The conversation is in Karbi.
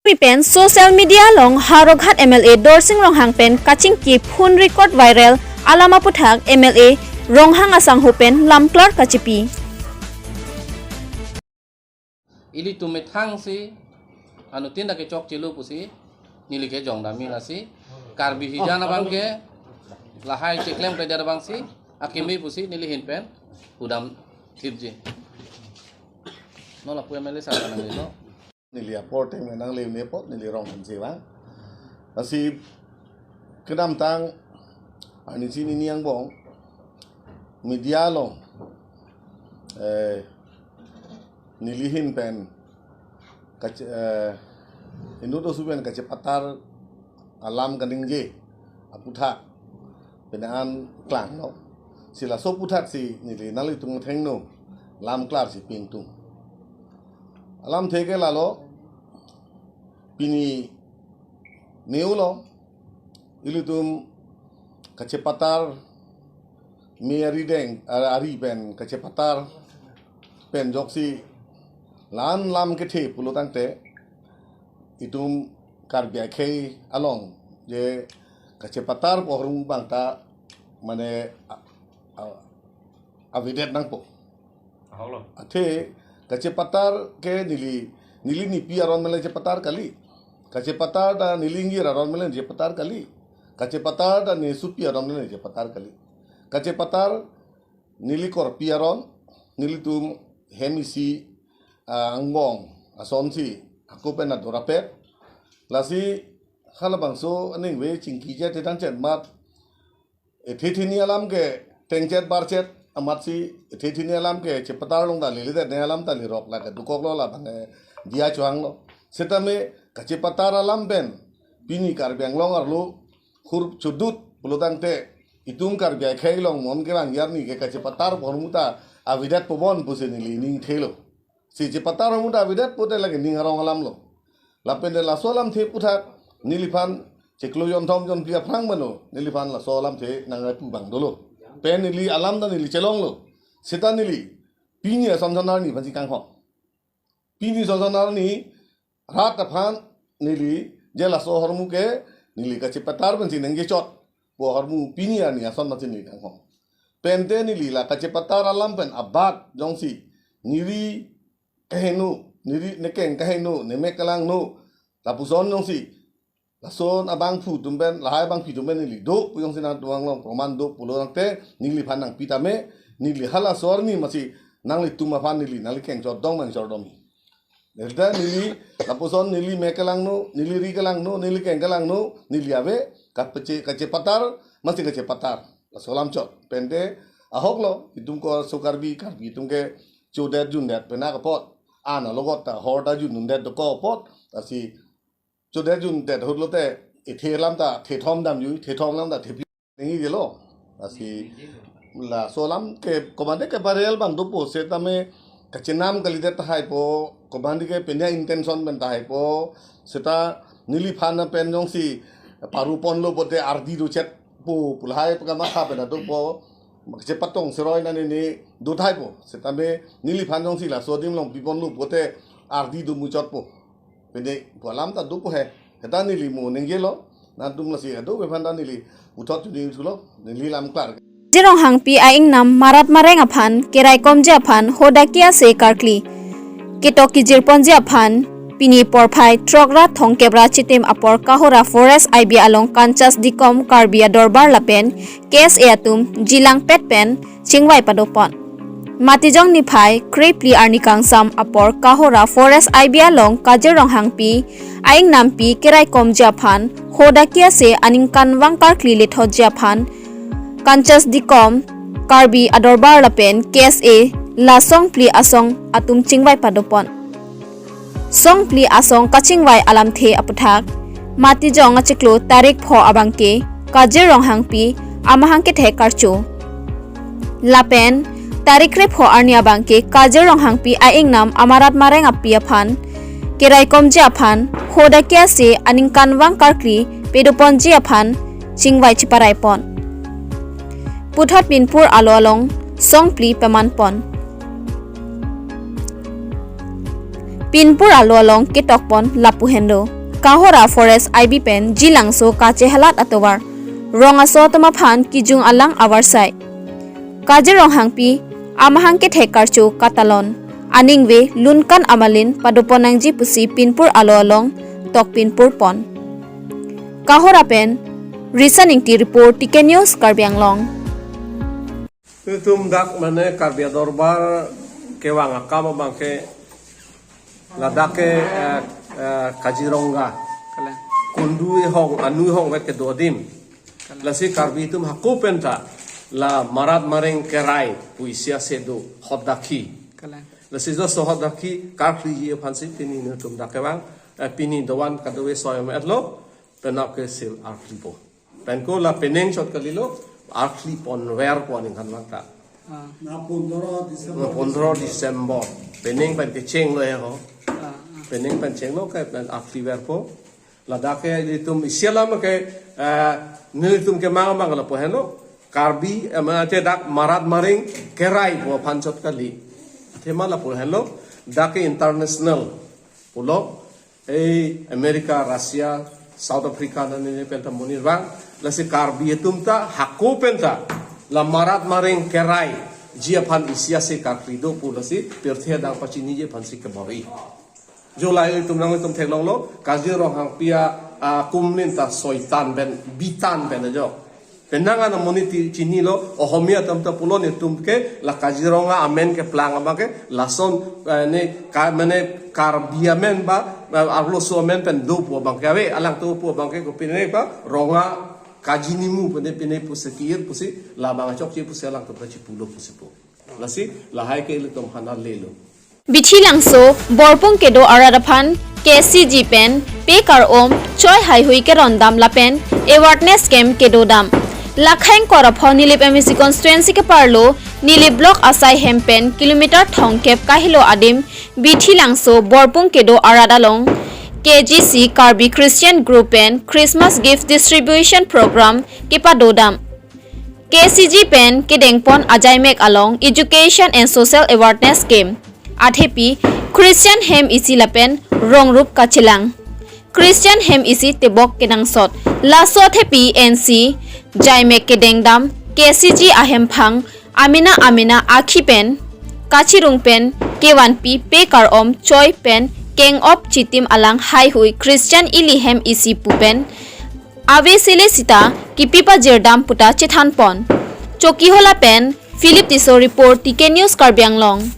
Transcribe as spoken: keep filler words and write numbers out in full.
Pen social media along Howraghat M L A Dorsing Ronghang pen kachingki phone record viral alam aputhak M L A Ronghang asangho pen lamklar kachipi. Ilitum methang si anuttin ta kechok chelo pusi neli ke jongdam-i, lasi Karbi hijan abang ke lahai cheklem kaider abang si akimi pusi neli ahin pen pudam thipji. Non lapu M L A sar nanglelo. Neli apor teng nangle-un-e apot neli Ronghang si vang. Lasi kedamtang arni si nini angbong media along, eh, neli ahin pen kache-, eh, inut oso pen kachepatar alam kaningje aputhak penang an klanglo. Si laso aputhak si neli nanglitum athengno lamklar si pi ingtung. Alamthe ke lalo, pini ne-ulo, ilitum kachepatar, me ari deng, a-, ari pen kachepatar pen ajoksi la-an lam kethe pulo tangte, itum Karbi akhei along je kachepatar pu ahormu abang ta mane a-, a-, avedet nangpo. Ahoklo. Athe kachepatar ke neli, neli nepi aron mele chepatar kali. Kachepatar ta neli ingjir aron mele chepatar kali. Kachepatar ta nesopi aron mele chepatar kali. Kachepatar neli korpi aron, nelitum hem isi, ah, angbong asonsi ako pen ador apet. Lasi halabangso aningve chingki chet, thethan chet amat, ethe theni alam ke tengchet barchet amatsi, ethe theni alam ke chepatar along ta leledet ne alam ta lerok, lake dokoklo, labang, eh, diya chohanglo. Setame kachepatar alam pen pini Karbi Anglong arlo hur chodut pulo tangte, itum Karbi akhei along mon kevang arni ke kachepatar pu ahormu ta avedet pobon pusi neli ning thelo. Si chepatar ahormu ta avedet pote lake ning arong alamlo. Lapen de laso alamthe aputhak neliphan chiklo jonthom jonphli aphrang mano neliphan laso alamthe nangpu abang dolo. Pen neli alam ta neli chelonglo. Seta neli pini ason son arni aphansi kanghon. Pini ason son arni rat aphan neli je laso ahormu ke neli kachepatar pensi nangkechot pu ahormu pini arni ason masi neli kanghon. Pente neli la kachepatar alam pen abak jongsi neri kaheno, neri nekeng kaheno, nemek kelangno, lapuson jongsi lason abangphu atum pen, lahai abangpi atum pen neli do pu jongsi nangtum anglong proman do pulo tangte, neliphan nangpi tame, neli halaso arni masi nanglitum aphan neli nangli kengchor dong mangchor dong-i. Neli ta neli lapuson neli mek kelangno, neli ri kelangno, neli keng kelangno, neli ave kapache, kachepatar masi kachepatar. Laso alam chot. Pente ahoklo, itum ko so Karbi, Karbi atum ke chodet jundet penak apot, an alogot ta hor ta jundundet dokok apot, lasi chodet jundet ahut lote, ethe alam ta thethom damjui, thethom alam ta thepi nangji delo. Lasi laso alam ke komatne ke viral abang dopo, setame kachenam kalidet tahaipo, komatne ke pine intention pen tahaipo, seta neliphan pen jongsi paru ponlo pote ardi dochet pu pu lahai pekamatha pen adopo, chepatong seroi nani ne do tahaipo, setame neliphan jongsi laso adim along piponlo pote ardi do muchotpo. Pine pu alam ta dopo he. Heta neli mo ningjelo, nangtum lasi ado bephan ta neli puthot chuni thulo, neli lamklar. Jirong Hangpi a-ingnam marat mareng aphan, keraikomji aphan, hodakia se karkli ketok kejirponji aphan, pini porphai throk ra thomkep ra chitim apor Kohora Forest I B along Kanchas Dikom Karbi Adorbar lapen K S A atum jilangpet pen chingvai padopon. Matijong niphai krephli arni kangsam apor Kohora Forest I B along Kajir Ronghangpi a-ingnampi keraikomji aphan, hodakia se aningkanvang karkli lethotji aphan, Kanchas Dikom Karbi Adorbar lapen K S A la songphli asong atum chingvai padopon. Songphli asong kachingvai alamthe aputhak, Matijong achiklo tarik pho abangke Kajir Ronghangpi amahang kethek karcho. Lapen tarik krepho arni abangke Kajir Ronghangpi a-ingnam amarat mareng api aphan, keraikomji aphan, hodakia se aningkanvang karkli pedoponji aphan chingvai chiparaipon. Puthot pinpur alo along songphli pemanpon. pinpur alo along ketokpon lapu henlo. Kahora Forest I B pen Jilangso kachehalat atovar, rong aso atum aphan kejung alang avarsai. Kajir Ronghangpi amahang kethek karcho katalon, aningve lunkan amalin padopon nangji pusi pinpur alo along tok pinpur pon. Kahora pen Risa Ingti report, T K News, Karbi Anglong. Itum dak mane Karbi Adorbar kevang akam abang ke ladak ke, eh, eh, Kaziranga. Kalang. Kundu ihong, anu ihong vet kedo adim. Kalang. Lasi Karbi atum hako penta la marat mareng kerai pu isi ase do hot dakhi. Kalang. Lasi jo so hot dakhi karkliji aphansi pini nelitum dak kevang, eh, pini dovan kadokave soi-om etlo, penap ke sil arklipo. Pen ko la penang chot kalilo, arkli ponverpo aningkanvang ta. Ah. Na pondro December. Na pondro December. Penang pen kechenglo ho. Ah, ah. Penang pen chenglo ke pen arkliverpo. Ladak ke itum isi alam ke, eh, nelitum kemang mang lapu henlo. Karbi, eh, mane dak marat mareng kerai pu aphan chot kali. Athema lapu henlo. Dak ke international pulo. Ei America, Russia, South Africa nani penta monit vang, lasi Karbi atum ta hako penta la marat mareng keraiji aphan isi ase karkli do pu lasi pirthe adang pachiniji aphansi kebor-i. Jo la itum nangtum theklonglo, Kazir Ronghangpi a, a, kumlin ta soitan pen, bitan pen ajo. Penang an amonit ti chinilo, Ohomia atum ta pulo nelitum ke, la Kaziranga amen keplang abang ke, lason, eh, ne, ka, mane Karbi amen ba, eh, arloso amen pen do pu abang ke ave, alangtum pu abang ke kopine pa, Ronga Kazinimu pene pine pusi ki-ir pusi, labang achokche pusi alangtum ta chipulo pusi pu. Lasi, lahai ke ilitum hana lelo. Bithi Langso, Borpung kedo arat aphan K C G pen pe kar-om choi haihui kerondam lapen awareness camp kedodam. Lakhang kor apho Nilip M A C constituency keparlo Nilip block asai hem pen kilometer thomkep kahelo adim Bithi Langso Borpung kedo arat along K G C Karbi Christian Group pen Christmas gift distribution program kepadodam. K C G pen kedengpon ajaimek along Education and Social Awareness Camp athepi Christian hem isi lapen rongrup kachelang. Christian hem isi tebok kenangsot. Laso athepi N C jaimek kedengdam K C G ahemphang amena amena akhi pen kachirung pen kevanpi pe kar-om choi pen keng-op chitim alang haihui Christian ili hem isi pu pen ave sele sita kipi pajirdam puta chethanpon. Chokihola pen Philip Tisso report, T K News Karbi Anglong.